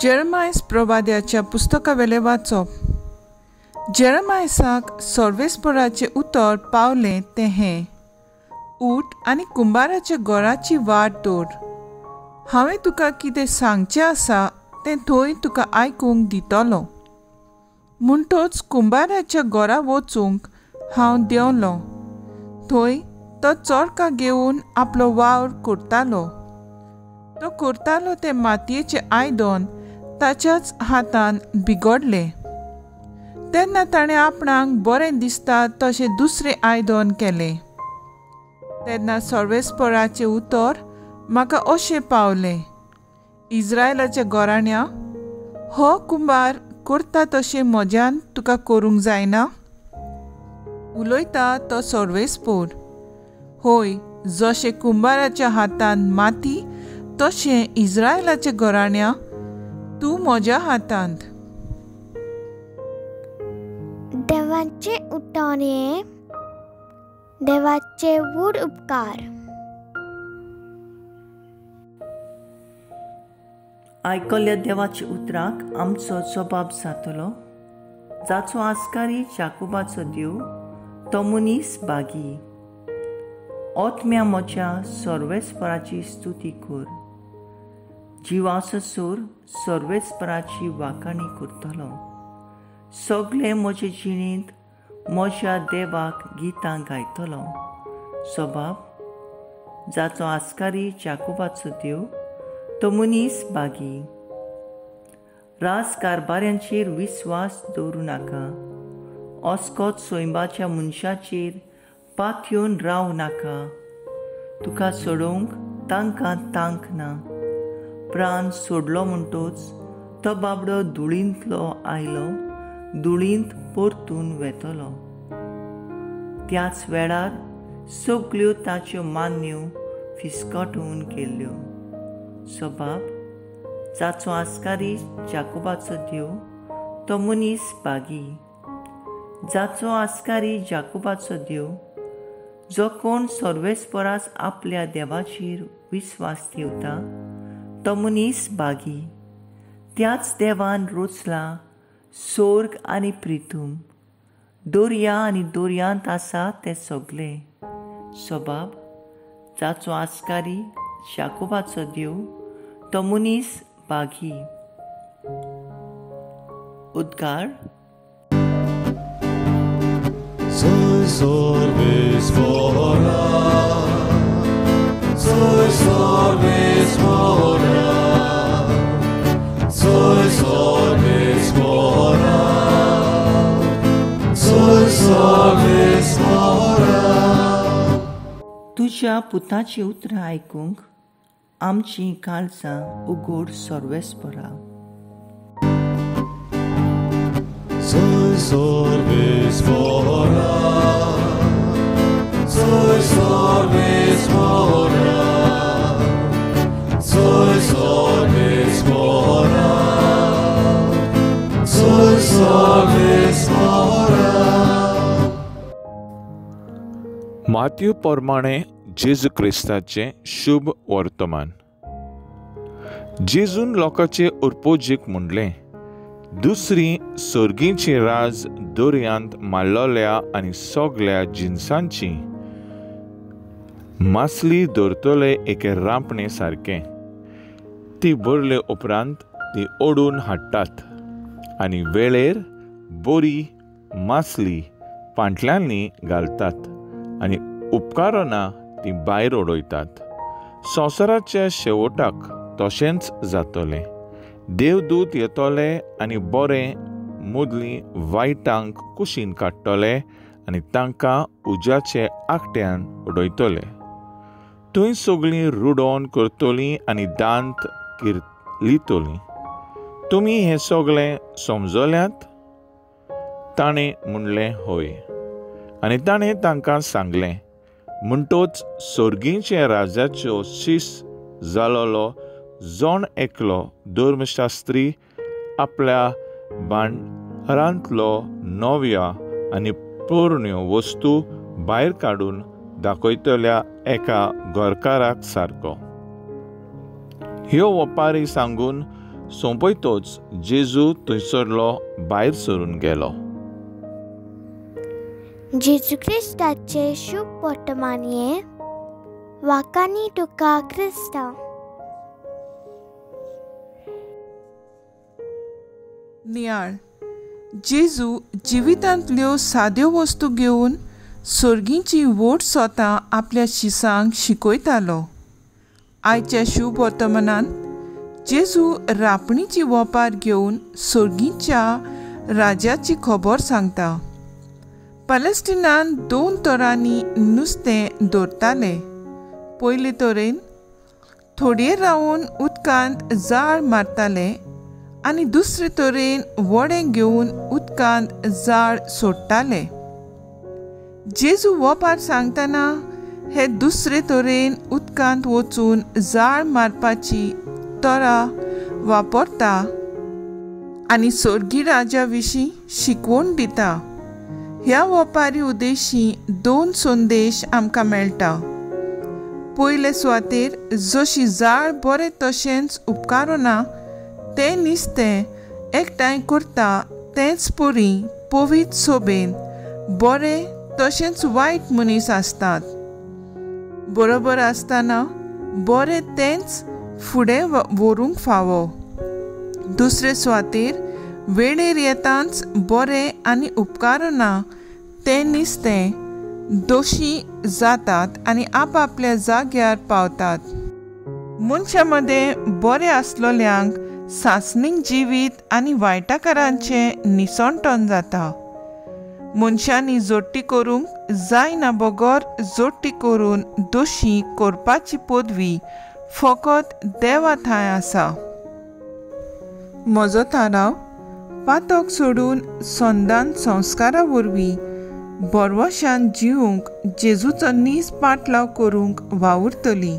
जेरमायस प्रवाद्याच्या पुस्तकावेलें वाचप. जेरमायसाक सर्वेस्पराचें उतर पावलें तें हें, उठ आनी कुंबाराच्या घराची वाट दवर. हांवें तुका कितें सांगचें आसा तें थंय तुका आयकूंक दितलो. म्हणटच कुंबाराच्या घरा वचूंक हांव देंवलो. थंय तो चरखा घेवन आपलो वावर करतालो. तो करतालो तें मातयेचें आयदन ताच्याच हातान बिगडलें. तेन्ना ताणें आपणाक बरें दिसता तशें दुसरें आयदन केलें. तेन्ना सर्वेस्पराचें उतर म्हाका अशें पावलें, इज्रायलाच्या घराण्या, हो कुंबार करता तशें म्हज्यान तुका करूंक जायना? उलयता तो सर्वेस्पोर. होय, जशें कुंबाराच्या हातान माती तशें इज्रायलाच्या घराण्या तूं म्हज्या हातांत. देवाचे उठान हे देवाचे व्हड उपकार. आयकल्ल्या देवाच्या उतराक आमचो जबाब जातलो. जाचो आस्कारी जाकोबाचो देव तो मनीस बागी. आत्म्या म्हज्या सर्वेस्पराची स्तुती कर. जिवाचो सूर सर्वेस्पराची वाखाणी करतलो. सगळे म्हजे जिणेंत म्हज्या देवाक गितां गायतलो. स्वभाव जाचो आस्कारी जाकोबाचो देव तो मनीस बागी. राज कारभाऱ्यांचेर विस्वास दवरूं नाका. अस्कोत सोयंबाच्या मनशाचेर पातयेवन रावं नाका. तुका सोडोवंक तांकां तांक ना. प्राण सोडलो म्हणटोच तो बाबडो धुळींतलो आयलो, धुळींत परतून वेतलो. त्याच वेळार सगल्यो ताच्यो मान्यो फिस्कटून गेल्ल्यो. स्वभाव जाचो आस्कारी जाकोबाचो देव तो मनीस बागी. जाचो आस्कारी जाकोबाचो देव, जो कोण सर्वेस्परास आपल्या देवाचेर विस्वास ठेवता तो मनीस बागी. त्याच देवान रोचला सोर्ग आनी प्रितूम, दर्या आनी दर्यांत आसा ते सगळे. स्वभाव जाचो आस्कारी जाकोबाचो देव तो मनीस बागी. उद्गार. तुज्या पुताची उतरां आयकूंक आमची काळजां उगड सर्वेस्परा. माथ्यू प्रमाणे जेजू क्रिस्ताचें शुभ वर्तमान. जेजून लोकांचे उरपोजीक म्हणलें, दुसरी सर्गीची राज दर्यांत मारलेल्या आनी सगळ्या जिनसांची मासली धरतले एके रांपणे सारकें. ती भरले उपरांत ती ओडून हाडटात आनी वेळेर बरी मासली पांटल्यांनी घालतात आनी उपकारना ती भायर उडयतात. संवसाराच्या शेवटाक तशेंच जातलें. देवदूत येतले आनी बरें मुदली वायटांक कुशीन काडटले आनी तांकां उज्याचे आकट्यान उडयतले. थंय सगळीं रुडोन करतलीं आनी दांत किर्लितलीं. तुमी हें सगळें समजल्यात? ताणें म्हणलें हय. आनी ताणें तांकां सांगलें, म्हणटोच सर्गीच्या राजाच्यो शीस जालोलो जण एकलो धर्मशास्त्री आपल्या भांडारांतलो नव्या आनी पोरण्यो वस्तू भायर काडून दाखयतल्या एका घरकाराक सारको. ह्यो वपारी सांगून सोंपयतोच जेजू थंयसरलो भायर सरून गेलो. जेजू क्रिस्ताचे शुभ वर्तमानये वाकानी तुका क्रिस्ता. नियाळ. जेजू जिवितांतल्यो साद्यो वस्तू घेवन सर्गींची व्हड सोतां आपल्या शिसांक शिकयतालो. आयच्या शुभ वर्तमानांत जेजू रापणीची वपार घेवन सर्गींच्या राजाची खबर सांगता. पॅलेस्टिनान 2 तरांनी नुस्तें दवरताले. पयले तरेन थोडये रावन उदकांत जाळ मारताले आनी दुसरे तरेन व्हडें घेवन उदकांत जाळ सोडटाले. जेजू वपार सांगतना हे दुसरे तरेन उदकांत वचून जाळ मारपाची तरा वापरता आनी स्वर्गी राजा विशीं शिकवण दिता. ह्या वपारी उद्देशी 2 संदेश आमकां मेळटा. पयले सुवातेर जशी जाळ बरें तशेंच उपकारना तें नुस्तें एकठांय करता तेंच परी पवित्र सोबेन बरें तशेंच वायट मनीस आसतात. बरोबर आसतना बरें तेंच फुडें व्हरूंक फावो. दुसरे सुवातेर वेळेर येतांच बरें आनी उपकारना तें नुस्तें दोशी जातात आनी आपआपल्या जाग्यार पावतात. मनशां मदें बरें आसलोल्यांक सासणीक जिवीत आनी वायटाकारांचें निसणटण जाता. मनशांनी जोडटी करूंक जायना बगर जोडटी करून दोशी करपाची पदवी फकत देवा थंय आसा. म्हजो थाराव पातक सोडून संदान संस्कारा वरवीं बरवशान जिवूंक जेजूचो नीज पाटलाव करूंक वावुरतली.